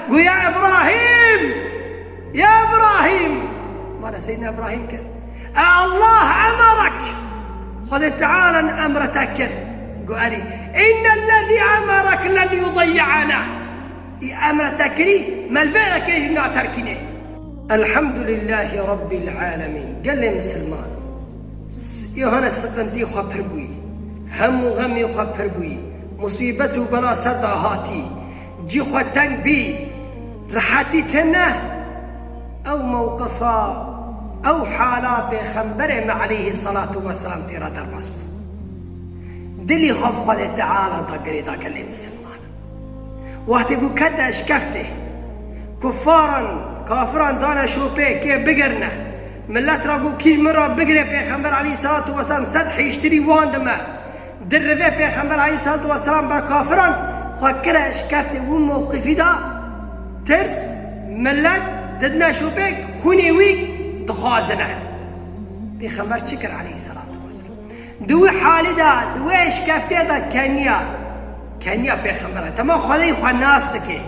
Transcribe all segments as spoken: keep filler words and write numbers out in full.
Got, "Ya Îbrahîm, ya Îbrahîm." Mala Seydina Îbrahîm kir. "E Allah emerek." Xwedê Teala emre te kir. Got, "Erî, innellezî emerek len yudeyyana." Î emre te kirî, me li vê yekê jî naterkînê. Elhamdulillahî Rabbil alemîn. Gelê misilman. S-, îhane siqintî xwe pir bûyî. Hemû xemê xwe pir bûyî. Musîbet û bela ser de hatî. Cî xwe teng bî. Rihetî tine. Ew mewqifa, ew hala Pêxemberê me aleyhî salatu weselam tê re derbas bû. Dilî xwe bi Xwedê Teala da girêda gelê misilman. Wextê ku kete şkeftê, kuffaran, kafiran dane şopê kê bigirne. Millet ra got, "Kî ji min ra bigire Pêxember aleyhissalatu vesselam sed hîştirî wan dime." Di rivê Pêxember aleyhissalatu vesselam ber kafiran xwe kire şkeftê wî mewqifî da tirs, millet didine şopê xûnê wî dixwazine. Pêxember çi kir aleyhissalatu vesselam? Di wî halî de, di wê şkeftê de keniya, keniya Pêxember e. Tema Xwedê xwe nas dike.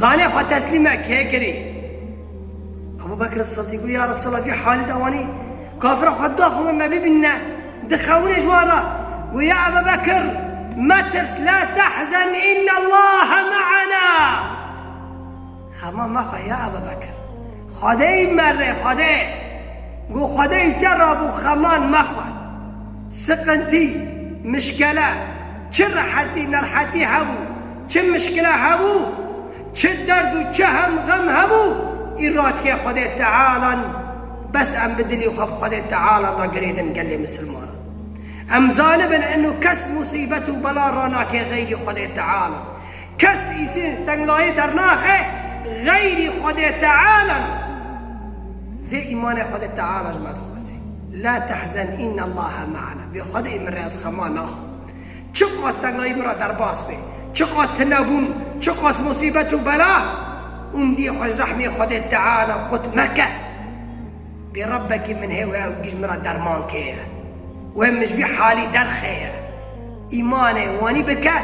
Zanê xwe teslîme kê kirî. Ebu Bekir Sidîq got, "Ya Resulallah, vî halî de wanî kafira xwe daxwe me bibîne, dixewine ji wan re." Got, "Ya Ebu Bekir, metirs, la tehzen, innallaha me'ana." Xema mexwe ya Ebu Bekir. Xwedê me rê, Xwedê. Got, "Xwedê te rabû, xeman mexwe." Siqintî, mişkele, çi rihetî, nerihetî hebû, çi mişkile hebû, çi derd û çi hem xem hebû, î radikê Xwedê Tealan, bes em bi dilî xwe bi Xwedê Tealan re girêdin gelê misilmanan. Em zanibin eno kes musîbet û bela ranake xeyrî Xwedê Teala. Kes îsên ji tenglayê dernaxe xeyrî Xwedê Tealan. Vê îmanê Xwedê Teala ji me dixwaze. La tehzen innallaha me'ana. Bê Xwedê min rê ez xema naxwim. Çiqas tengayî min re derbas be, çiqas tinebûn, çiqas musîbet û bela, umdiyê xwe ji rehmê Xwedê Teala qut meke. Bê Rebbekî min hê we ew giş min re derman keye. We min ji vî halî derxeye. Îmanê wanî bike,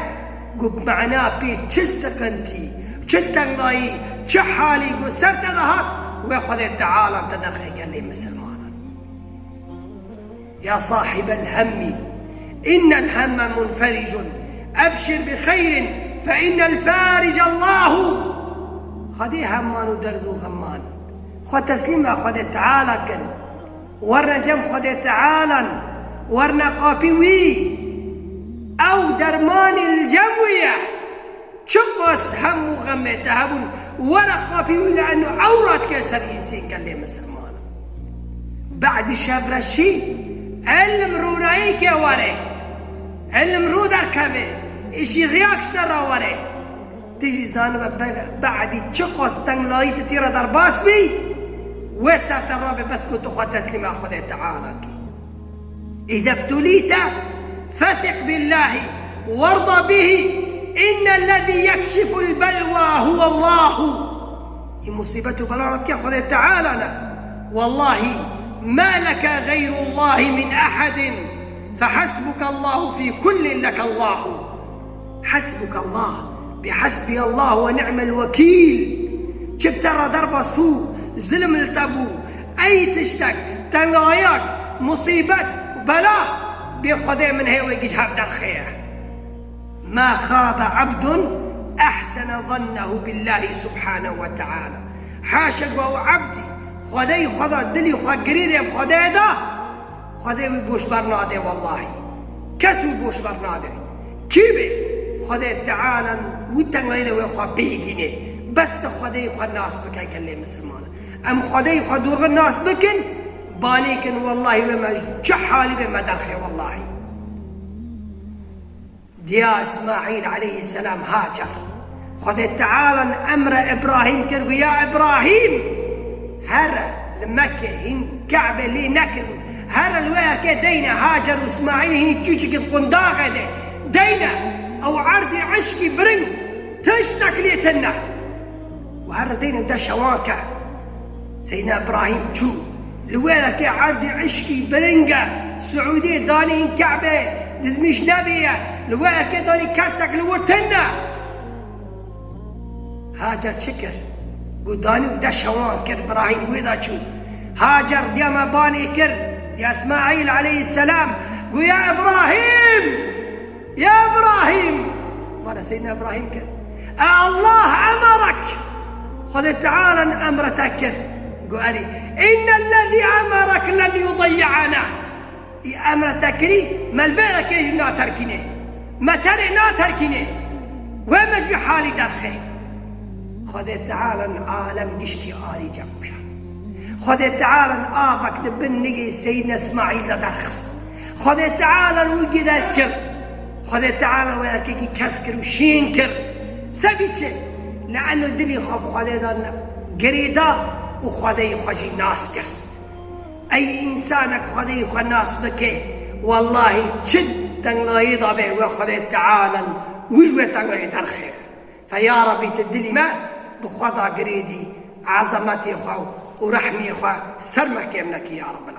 ku bi mena pê çi siqintî, çi tengayî, çi halî ku ser te de hat, we Xwedê Teala te derxe gelê misilmanan. يا صاحب الهم، إن الهم منفرج، أبشر بخير، فإن الفارج الله. Xwedê heman û derd û xeman. Xwe teslîma Xwedê Teala kin. Werne cem Xwedê Tealan. Werne qapî wî. Ew dermanî li cem wî ye. Çiqas hem û xemê te hebûn, were qapî wî li eno ewra dike ser însên gelê misilman. Badî şevreşî, ilm rûnayî ke were. Ilm rû derkeve, îşî riyak ji te re were. Tu jî zanibe be-, badî çiqas tenglayî tu tî re derbas bî, wê ser te rabe bes ku tu xwe teslîma Xwedê Teala kî. إذا ابتليت فثق بالله وارض به، إن الذي يكشف البلوى هو الله. Î musîbet û bela re dike Xwedê Teala ne. والله ما لك غير الله من أحد، فحسبك الله في كل لك الله. Hasbukallah, bi hasbiyallah ve ni'mel wekîl. Çi bi te re derbas bû, zilim li te bû, ey tiştek, tengayak, musîbet, bela, bê Xwedê min hê wê giş hev derxeye. Ma xabe abdun ehsene zannehu billahi subhanehu ve teala. Haşa ku ew ebdî Xwedê xwe da, dilî xwe girêdê bi Xwedê da, Xwedê wî boş bernade wellahî. Kes wî boş bernade. Kî bê? Xwedê Teala wî tengayî de wê xwe bihîgînê. Bes tu Xwedê xwe nas bike gelê misilman. Em Xwedê xwe dorxî nas bikin, banê kin wellahî wê me çi halî bê me derxê wellahî. Diya Îsmaîl aleyhisselam Hacer. Xwedê Teala emre Îbrahîm kir, got, "Ya Îbrahîm, here li Mekke hîn Ke'be lê nekirin. Here li wê yekê deyne Hacer û Îsmaîl hîn çûçikî qundaxê de deyne. Ew erdî eşkî biring tiştek lê tine." Û her deyne de şewan ke. Seydina Îbrahîm çû. Li wê yekê erdî eşkî biring e. Siûdî danî hîn Ke'be dizmîş nebîye. Li wê yekê danî kesek li wir tine. Hacer çi kir? Got, danî û deşa wan kir, Îbrahîm wê de çû. Hacer diya me banê kir, diya Îsmaîl aleyhisselam. Got, ya Îbrahîm! Ya Îbrahîm! Bana Seydina Îbrahîm kir. E Allah emerek! Xwedê Teala emre te kir. Got, erê. Înnellezî emerek len yudeyyi'ena. Î emre te kirî, me li vê yekê jî naterkînê. Me terê naterkînê. Wê me ji vî halî derxê. Xwedê Teala alem gişkî arî cem bûye. Xwedê Teala avek di bin nigê Seydina Îsmaîl de derxist. Xwedê Teala wî gides kir. Xwedê Teala wê yekekî kes kir û şîn kir. Sebî çi? Le'eno dilî xwe bi Xwedê de girêda û Xwedeyê xwe jî nas kir. Ey însanek Xwedê xwe nas bike, wellahî çi tenglayê de be we Xwedê Teala wî ji wê tenglayê derxê. Fe ya Rebî tu dilî me bi Xweda girêdî, ezemetê xwe û rehmê xwe ser me kêm nekî ya Rebbil